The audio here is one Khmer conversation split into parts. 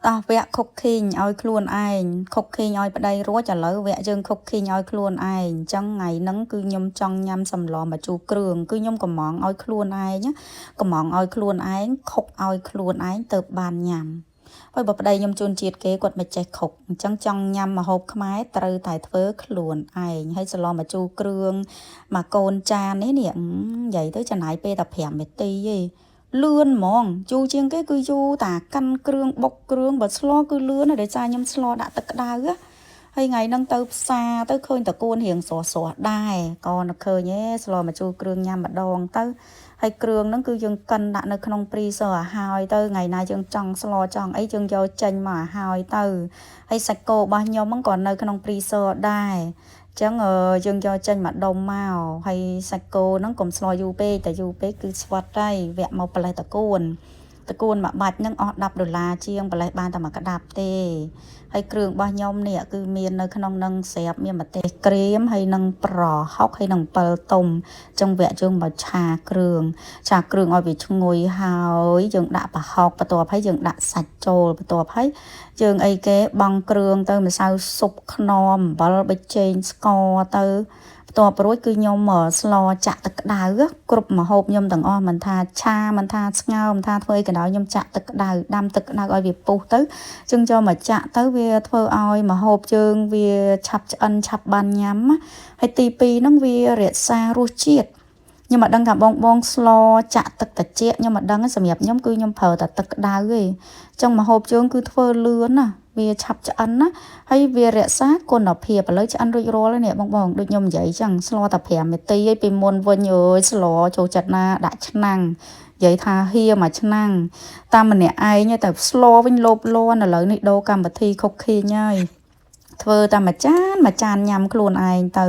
តោះវគ្គ cooking ឲ្យខ្លួនឯង cooking ឲ្យប្តីរួចឥឡូវវគ្គយើង cooking ឲ្យខ្លួនឯងអញ្ចឹងថ្ងៃហ្នឹងគឺខ្ញុំចង់ញ៉ាំសម្លម្ជូរគ្រឿងគឺខ្ញុំកម្ម៉ង់ឲ្យខ្លួនឯងណាកម្ម៉ង់ឲ្យខ្លួនឯង cook ឲ្យខ្លួនឯងទៅបានញ៉ាំហើយបើប្តីខ្ញុំជួនជាតិគេគាត់មិនចេះ cook អញ្ចឹងចង់ញ៉ាំម្ហូបខ្មែរត្រូវតែធ្វើខ្លួនឯងហើយសម្លម្ជូរគ្រឿងមួយកូនចាននេះនេះនិយាយទៅចំណាយពេលតែ5នាទីទេលឿនហ្មងយូរជាងគេគឺយូរតាកាន់គ្រឿងបុកគ្រឿងបើស្លគឺលឿនដោយសារខ្ញុំស្លដាក់ទឹកក្តៅហើយថ្ងៃហ្នឹងទៅផ្សារទៅឃើញតកួនរៀងស្រស់ស្រស់ដែរក៏នឹកឃើញឯស្លម្ជូរគ្រឿងញ៉ាំម្ដងទៅហើយគ្រឿងហ្នឹងគឺយើងកិនដាក់នៅក្នុង freezer ឲ្យហើយទៅថ្ងៃណាយើងចង់ស្លចង់អីយើងយកចេញមកឲ្យហើយទៅហើយសាច់គោរបស់ខ្ញុំហ្នឹងក៏នៅក្នុង freezer ដែរចឹងយើងយកចេញមកដុំមកហើយសាច់គោហ្នឹងកុំស្លយូរពេកតែយូរពេកគឺស្វិតហើយវគ្គមកប្រលេះតកួនតកួនមួយបាច់ហ្នឹងអស់10ដុល្លារជាងប្រលេះបានតែមួយក្តាប់ទេហើយគ្រឿងរបស់ខ្ញុំនេះគឺមាននៅក្នុងនឹងស្រាប់មានម្ទេសក្រៀមហើយនឹងប្រហុកហើយនឹង7ទុំចឹងវគ្គយើងមកឆាគ្រឿងឆាគ្រឿងឲ្យវាឈ្ងុយហើយយើងដាក់ប្រហុកបន្ទាប់ហើយយើងដាក់សាច់ចូលបន្ទាប់ហើយយើងអីគេបង់គ្រឿងទៅម្សៅស៊ុបខ្នុរអំបិលប៊ីចេងស្ករទៅបន្ទាប់រួចគឺខ្ញុំស្លចាក់ទឹកក្តៅគ្រប់ម្ហូបខ្ញុំទាំងអស់មិនថាឆាមិនថាស្ងោរមិនថាធ្វើអីក៏ដោយខ្ញុំចាក់ទឹកក្តៅដាំទឹកក្តៅឲ្យវាពុះទៅជាងយកមកចាក់ទៅវាធ្វើឲ្យម្ហូបយើងវាឆាប់ឆ្អិនឆាប់បានញ៉ាំហើយទី2ហ្នឹងវារក្សារសជាតិខ្ញុំមិនដឹងថាបងបងស្លចាក់ទឹកត្រជាក់ខ្ញុំមិនដឹងសម្រាប់ខ្ញុំគឺខ្ញុំប្រើតែទឹកក្តៅទេចឹងម្ហូបយើងគឺធ្វើលឿនណាវាឆាប់ឆ្អិនណាហើយវារក្សាគុណភាពឥឡូវឆ្អិនរួចរាល់ហើយនេះបងបងដូចខ្ញុំនិយាយចឹងស្លតែ5នាទីឯងពីមុនវិញអើយស្លចូលចិត្តណាដាក់ឆ្នាំងនិយាយថាហៀមួយឆ្នាំងតាមម្នាក់ឯងតែស្លវិញលោបលាន់ឥឡូវនេះដូរកម្មវិធី cooking ហើយធ្វើតែមួយចានមួយចានញ៉ាំខ្លួនឯងទៅ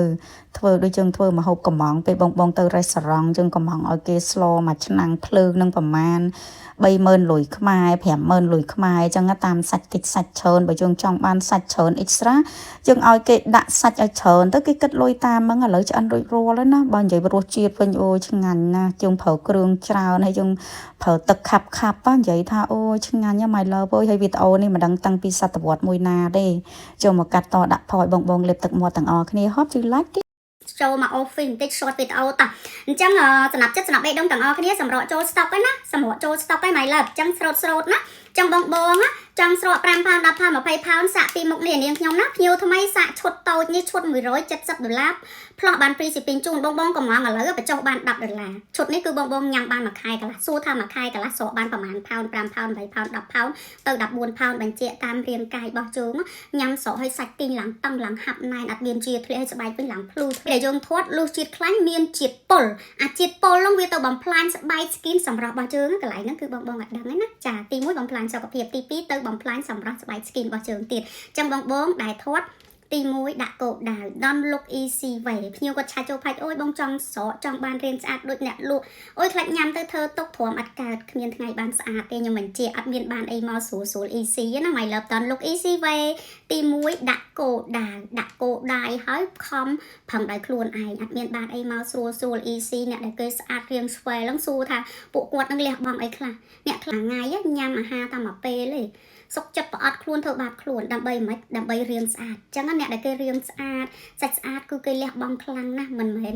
ធ្វើដូចយើងធ្វើម្ហូបកំងពេលបងបងទៅរេស្តូរ៉ង់យើងកំងឲ្យគេស្លមួយឆ្នាំងភ្លើងនឹងប្រមាណ30000លុយខ្មែរ50000លុយខ្មែរអញ្ចឹងតាមសាច់តិចសាច់ច្រើនបើយើងចង់បានសាច់ច្រើន extra យើងឲ្យគេដាក់សាច់ឲ្យច្រើនទៅគេគិតលុយតាមហ្នឹងឥឡូវឆ្អិនរួចរាល់ហើយណាបើនិយាយរសជាតិវិញអូឆ្ងាញ់ណាស់យើងប្រើគ្រឿងច្រើនហើយយើងប្រើទឹកខាប់ខាប់និយាយថាអូឆ្ងាញ់ my love អើយហើយវីដេអូនេះមិនដឹងតាំងពីសតវត្សមួយណាទេចូលមកកាត់តដាក់ផឲ្យបងបងលេបទឹកមាត់ទាំងអស់គ្នា Hope you like it. ចូលមក office បន្តិច short video តោះអញ្ចឹងសម្រាប់ចិត្តសម្រាប់បេះដូងទាំងអស់គ្នាសម្រក់ចូល stock ហើយណាសម្រក់ចូល stock ហើយ my love អញ្ចឹងស្រូតស្រូតណាចឹងបងបងណាចង់ស្រក5ផោន10ផោន20ផោនសាក់ពីមុខនេះនាងខ្ញុំណាភ្ញៀវថ្មីសាក់ឈុតតូចនេះឈុត170ដុល្លារផ្លោះបាន free shipping ជូនបងបងកំងឥឡូវបញ្ចុះបាន10ដុល្លារឈុតនេះគឺបងបងញ៉ាំបានមួយខែកន្លះសួរថាមួយខែកន្លះស្រកបានប្រហែលផោន5ផោន8ផោន10ផោនទៅ14ផោនបញ្ជាក់តាមរាងកាយរបស់ជើងញ៉ាំស្រកឲ្យសាច់ទីងឡើងតឹងឡើងហាប់ណែនអត់មានជាធ្លាក់ឲ្យស្បែកវិញឡើងភ្លឺដែលយើងធាត់លុះជាតិខ្លាញ់មានជាតិពុលអាជាតិពុលហ្នឹងវាទៅបំផ្លាញស្បែក skin សម្រាប់របស់ជើងកន្លែងហ្នឹងគឺបងបងអត់ដឹងទេណាចាទី1បំផ្លាញសុខភាពទី2ទៅបំផ្លាញសម្រស់ស្បែក skin របស់ជើងទៀតអញ្ចឹងបងបងដែលធាត់ទី1ដាក់គោលដៅ don't look easy way ភ្ញៀវគាត់ឆាចូលផាច់អូយបងចង់ស្រកចង់បានរៀងស្អាតដូចអ្នកលក់អូយខ្លាចញ៉ាំទៅធ្វើទុកទ្រាំអត់កើតគ្មានថ្ងៃបានស្អាតទេខ្ញុំបញ្ជាក់អត់មានបានអីមកស្រួលស្រួល easy ណា my love, don't look easy way ទី1ដាក់គោលដៅដាក់គោលដៅហើយខំប្រឹងដោយខ្លួនឯងអត់មានបានអីមកស្រួលស្រួល easy អ្នកដែលគេស្អាតរៀងស្វែលហ្នឹងសួរថាពួកគាត់នឹងលះបង់អីខ្លះអ្នកខ្លះថ្ងៃញ៉ាំអាហារតាមមួយពេលទេសុកចិត្តប្រអត់ខ្លួនធ្វើបាបខ្លួនដើម្បីមិនដើម្បីរៀងស្អាតអញ្ចឹងអ្នកដែលគេរៀងស្អាតសាច់ស្អាតគឺគេលះបង់ខ្លាំងណាស់មិនមែន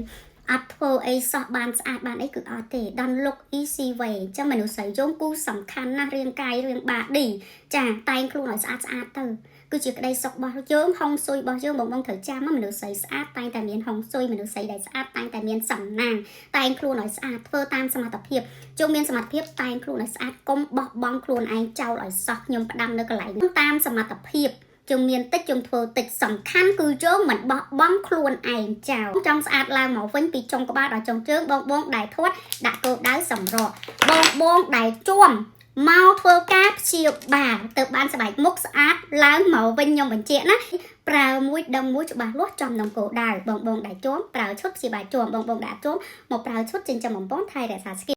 អត់ធ្វើអីសោះបានស្អាតបានអីគឺអត់ទេ Don't look easy way អញ្ចឹងមនុស្សស្រីយើងគូសំខាន់ណាស់រាងកាយរាង body ចាតែងខ្លួនឲ្យស្អាតស្អាតទៅគឺជាក្តីសុខរបស់យើងហុងស៊ុយរបស់យើងបងបងត្រូវចាំមនុស្សស្រីស្អាតតែងតែមានហុងស៊ុយមនុស្សស្រីដែលស្អាតតែងតែមានសំណាងតែងខ្លួនឲ្យស្អាតធ្វើតាមសមត្ថភាពជុំមានសមត្ថភាពតែងខ្លួនឲ្យស្អាតកុំបោះបង់ខ្លួនឯងចោលឲ្យសោះខ្ញុំផ្ដាំនៅកន្លែងតាមសមត្ថភាពជុំមានតិចជុំធ្វើតិចសំខាន់គឺយើងមិនបោះបង់ខ្លួនឯងចោលចង់ស្អាតឡើងមកវិញពីចុងក្បាលដល់ចុងជើងបងបងដែលធាត់ដាក់គោលដៅសម្រក់បងបងដែលជួមមកធ្វើការព្យាបាលទៅបានស្បែកមុខស្អាតឡើងមកវិញខ្ញុំបញ្ជាក់ណាប្រើមួយដឹងមួយច្បាស់លាស់ចំនឹងគោលដៅបងបងដែលជួមប្រើឈុតព្យាបាលជួមបងបងដែលជួមមកប្រើឈុតចិញ្ចឹមបំពង់ថែរក្សា skin។